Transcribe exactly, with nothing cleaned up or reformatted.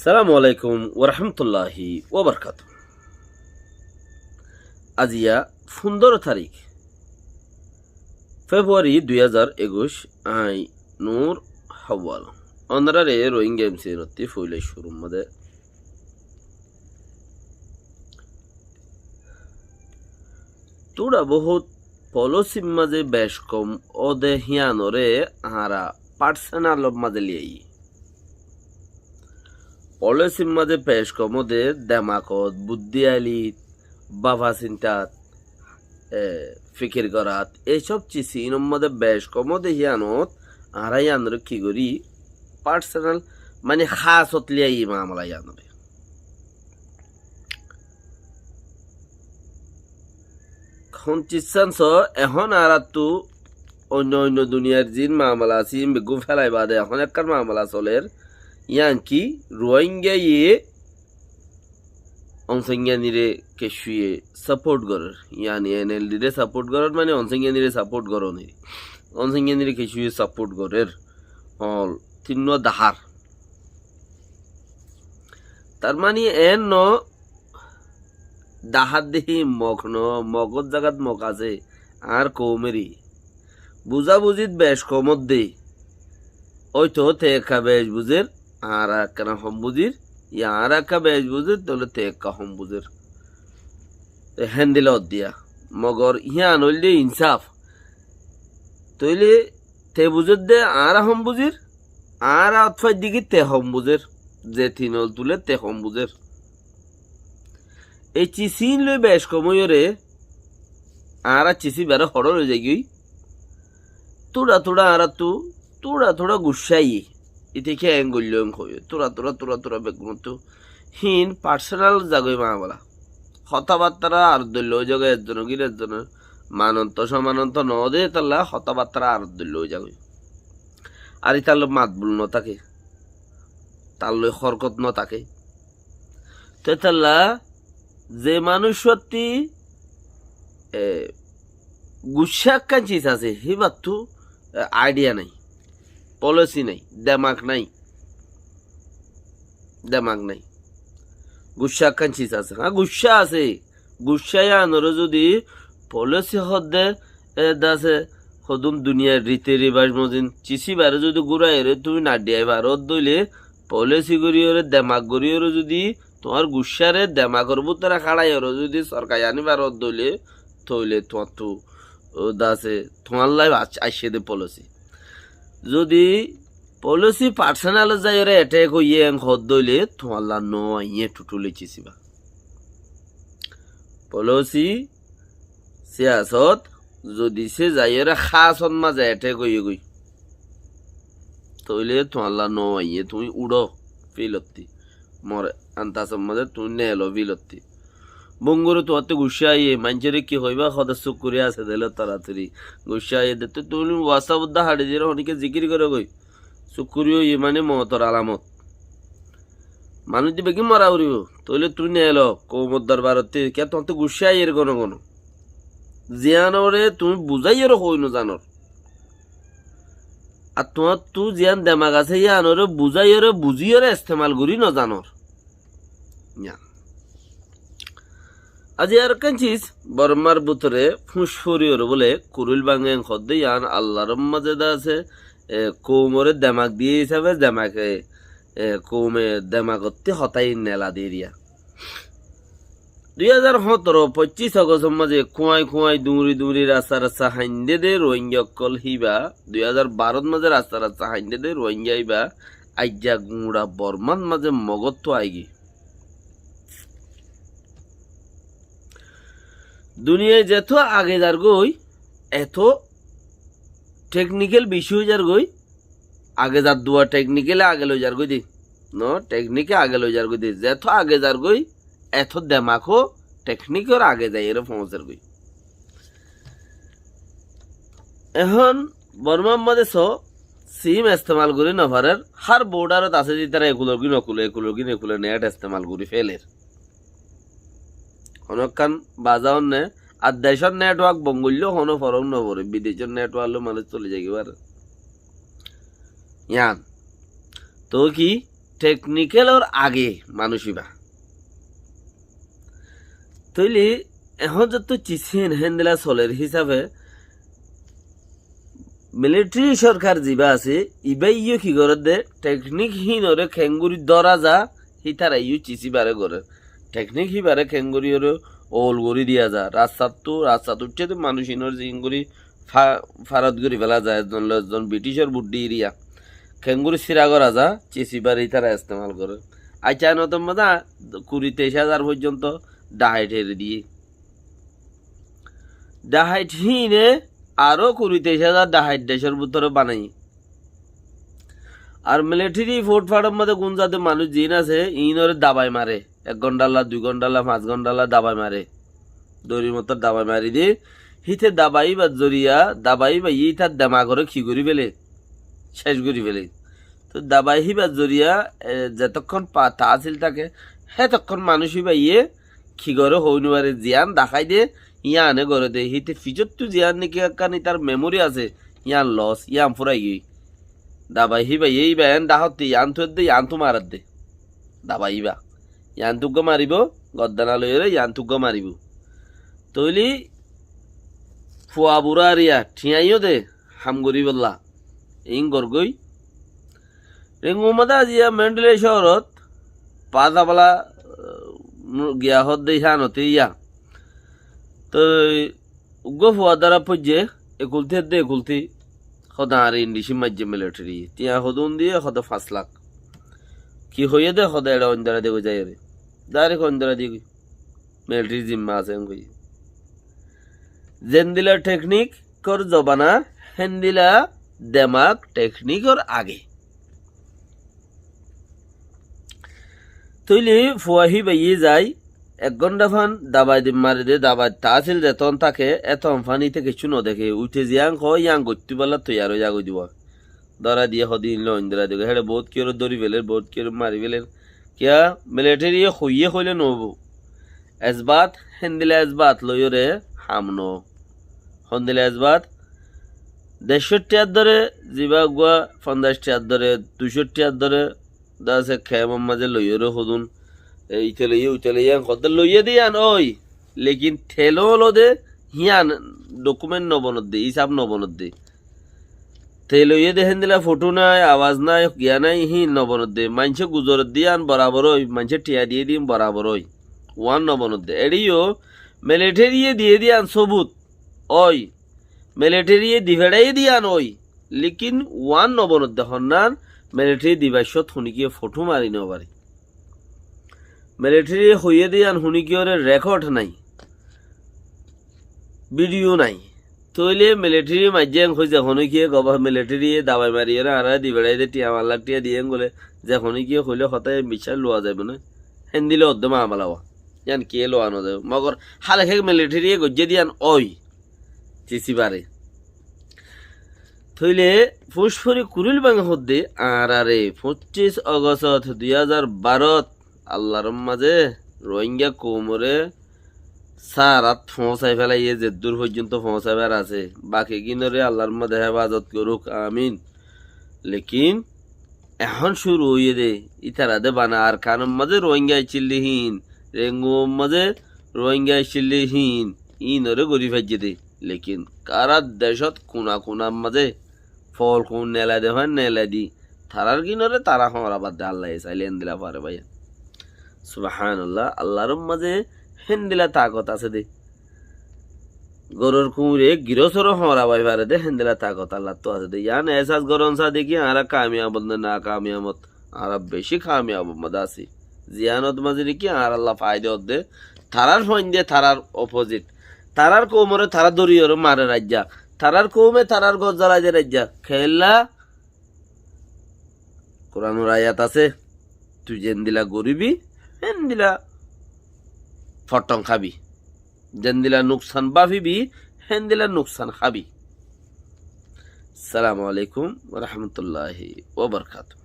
Assalamu alaikum wa rahmatullahi wa barakatuhu. Aijja fundoro tarik February dui házar ekuic, añí Nur Hawal. Ónorare Rohingya M C N ottú foila cúrur mazé Tura bohút polisir mazé bec kom óde híyanore añára parsenalor mazé loi aiyí. Polisir mazé bec kom óde demakot, buddí alit, báfa sintat, e, fikir gorát, ei sob ciz inor mazé bec kom óde híyanot añára híyanore ki gorí? Parsenal, mane hásot loi aiyí mamala híyanore. Hon ciz sán so, ehón añárattú oinno oinno duniyar ziín mamala asé, iín beggún félai baade ehón ekkán mamala solér. Yían ki, Ruáingaye Onsangyánire kessúye sapót gorér, yían N L D re sapót gorér, mane Onsangyánire sapót goron. Onsangyánire kessúye sapót gorér. Hol tinnúa dahár. Tar mani en no, dahár de hí Mog no, Mogor zagat Mog asé, añár koumeri. Buzabuzit bec kom ódde. Óito te ekka bec buzér, añára ekkana hom buzír, ya añára ekka bec buzér, tóile te ekka hom buzér. Te héndilla óddiya. Mogor híyan óilde insáf. Tóile te buzédde añára hom buzír, añára otfai digi te hom buzér, ze tinol tule te hom buzér. Ei cisín loi bec kom óiyore, añára cisí bare hoçé loi zaigói. Tura tura añárattú, tura tura guccá aiyé. Ite ki en goilló en hoiyó. Tura tura tura tura beggúnottú. Hín parsenal zagói mamala. Hotábattára ar doilla ói zagói, ezzon gíle ezzonor manonto somanonto no de, talla hotábattára ar doilla ói zagói. Ar itar loi matbul no táke, tar loi horkot no táke. Tetalla ze manúic ottí, e, guccá ekkán ciz asé, híbattú, e, aidiya nái, polisi nái, demak nái. Demak nái. Guccá ekkán ciz asé. Há, guccá asé. Guccá yíanore zudi polisi hoódde, e, dase hodún duniyar rite ribac mozin cisí bare zudi gúraiyore tuñí nadhiyai faródde óile, polisi goríyore, demak goríyore zudi tuáñr guccáre demakor bútore háçaiyore zudi sorkai aní faródde óile, tóile tuáñttú, ó, dase tuáñlla aic-, aiccé de polisi. Zudi polisi parsenalot zaiyore etek óiye en hoódde óile tuáñlla no aiyé thutthuli cisíba. Polisi siyasot zudi se zaiyore hásot mazé etek óiye goi, tóile tuáñlla no aiyé, tuñí uçó filottí. Mor antasor mazé tuñí nelo filottí. Bongure tuáñtte guccá aiyé, maincóre ki hoibá, hoóde sukkuri asé de loi toratori. Guccá aiyé de to tuñí WhatsApp odde haçi diyore honíkka zikir goré goi. Sukkuri óiye mane moutor alamot. Manúic de beggín mora foribó. Tóile tuñí nelo, koumor dorbarottí, kiyá tuáñtte guccá aiyér gono gono. Ziyánore tuñí buzáiyore hoi no zanor. Ar tuáñttú ziyán demak asé, yíanore buzáiyore, buzíyore estemal gorí no zanor. Yían. Aijja ar ekkán ciz, Bormar bútore fúñs foriyore bóle kuruil báñge en hoódde, yían Allar mazé de asé, e, koumore demak diye hísabe, demake, e, koume demakottí hotá iín nela diyé riya. Dui házar hóñtoro, foccíc Ogostor mazé kuáñi kuáñi duñri duñri rasta rasta haindé de Rohingya ókkol híba, dui házar barot mazé rasta rasta haindé de Rohingya híba, aijja guñça Bormar mazé Mogottú aigí. Duniyai zetó age zargói, etó teknikel beci ói zargói, age zar dua teknikele age loi zargói de. No, teknike age loi zargói de. Zetó age zargói, etó demakó teknikor age zaiyóre foóñser goi. Ehón Bormar mazé so, sim estemal gorí nofarér, hár bordarot asé de ítara ekulorgín okule, ekulorgín ekule net estemal gorí féler. Honókkán baza ónne, ar decór network bon goillé honó forok noforé, bidecór network loi manúic soli zaigói fare. Yián. Tói ki, teknikelor age manúic íba. Tóile ehón zottu cisín héndila soler hísafe, militeri sorkar ziba asé, ibáye ki gorédde, teknik hínoré keéngorí dóra za, hítaraye cisí baré goré. Teknik híbaré keéngorí oré oul gorí diya za. Rastattú, rastat uiththé de manúic inor ziín gorí fa-, farot gorí féla za, ezzon loi ezzon Briticor buddí eriya. Keéngorí síra gora za, cisí baré ítara estemal goré. Accá, enotór mazé kuri teic házar foijjonto dhahait heri diyé. Dhahait híine aró kuri teic házar dhahait decór bútore banaiye. Ar militeri fotfathor mazé gunzade manúic ziín asé, iínoré dabai mare. Ek gontalla, dui gontalla, fañs gontalla dabai mare. Dóri mottor dabai mari de. Híte dabai íbar zoriya, dabai íbaye ítar demagoré ki gorí féle? Céc gorí féle. Tói dabai híbar zoriya, e, zetokkón pa-, taásil táke, hétokkón manúic íbaye ki goré hoói nofaré, ziyán dahái de, yíane goré de. Híte fisóttu ziyán néki ekkán ítar memori asé, yían los, yían fúrai giyói. Dabai híbaye íba eén dahótte, yíantu edde, yíantu maredde. Dabai íba. Yíantu uggúa maribóu, goddana loiyóre yíantu uggúa maribóu. Tóile fua burá ariya, thiañyó de, ham goríbolla. Iín gorgói. Rengu mazé aziya Mendilai cóorót, Pazabala, eh, giya hoódde híanote iya. Tói uggúa fua dóra foijjé, ekultí edde ekultí, hodé añáre indicín maijjé militeri. Tiañ hodún diyé, hodé fañs lak. Ki hoiyé de, hodé eçé oindóra diyé goi zaiyóre. Dairek oindóra diyé goi. Militeri zimma asé en hoiyé. Zendila teknikor zobana, héndila demak teknikor age. Tóile fua híbaye zai, ek gonthá fán dabai dim mari de, dabai taásil zetón táke, etón fán íte kiccú nodeké, uite ziyán hoó, yían goittú bála toiyar ói zagói de. Dóra diyé hodé iín loi oindóra diyé goi, héçe boóut kiyóre dóri féler, boóut kiyóre mari féler. Kiyá, militeri ye hoiyé hoilé noóibo. Esbat, héndila esbat loiyóre ham noó. Héndila esbat, deccó thiyar dóre, zibá uggúa fonzaic thiyar dóre, duicó thiyar dóre, de asé kemor mazé loiyóre hodún, e, ite loiyé, uite loiyé, en hoddé loiyé de yían ói, lekin teló olóde hían dokument nobonodde, hísab nobonodde. Te loiyé de héndila fotó nái, abas nái, giya nái, híin nobonodde. Maincé guzoredde yían borabor ói, maincé thiañ diyé de yían borabor ói. Uán nobonodde. Eçé yó militeri ye diyé de yían sóbut ói. Militeri ye di feçáiye de yían ói. Lekin uán nobonodde honnán, militeri dibaccót huníkiye fotó mari nofaré. Militeri ye hoiyé de yían huníkiyóre rekod nái. Bidiyo nái. Tóile militeri maijjé en hoiyé ze honíkiye goba militeri ye dabai mariyóre añáráre di beçai de thiañ, pallak thiañ diyé en gole ze honíkiye hoilé hotá en biccác luwa zaibo né. Héndila oddé mamala wa. Yían kiyé luwa nozaibó. Mogor hálek hek militeri ye goijjé de yían ói. Cisí baré. Tóile fúñs fori kuril báñgi hoddé añáráre foñcís Ogosot dui házar barót Allar mazé Rohingya koumoré sárat foóñsai félaiyé, zeddúr foijjonto foóñsaibar asé. Bakigínoré Allar mazé hefazot gorouk, amin. Lekin ehón cúru óiye dé, ítara dé bana Arkanor mazé Rohingya aiccíl dé híin, Rengumor mazé Rohingya aiccíl dé híin, íinoré gorí faijjé dé. Lekin kara decót kuna kunar mazé Fol kun nelai de fán, nelai di. Tarár gínoré tará hoóñra bad de, Allaye sailé héndila fare báiya. Subhánallah, Allar mazé héndila takot asé de. Goror kuñre girosóre hoóñra bái fare de, héndila takot Allattú asé de. Yián ehsas goron sa de ki, añára kamiyab ne nakamiyab, añára beci kamiyab mazé así. Ziyánot mazé de ki, añára Alla faida odde. Tarár fuainde, tarár opposite. Tarár koumoré tará dóriyoré mare raijja. Tarár koume tarár gor zalai de raijja. Keélla? Kuranor ayat asé, tui zendila goribi, héndila fotthon hábi. Zendila nuksan báfibi, héndila nuksan hábi. Assalamu alaikum wa rahmatullahi wa barakatuh.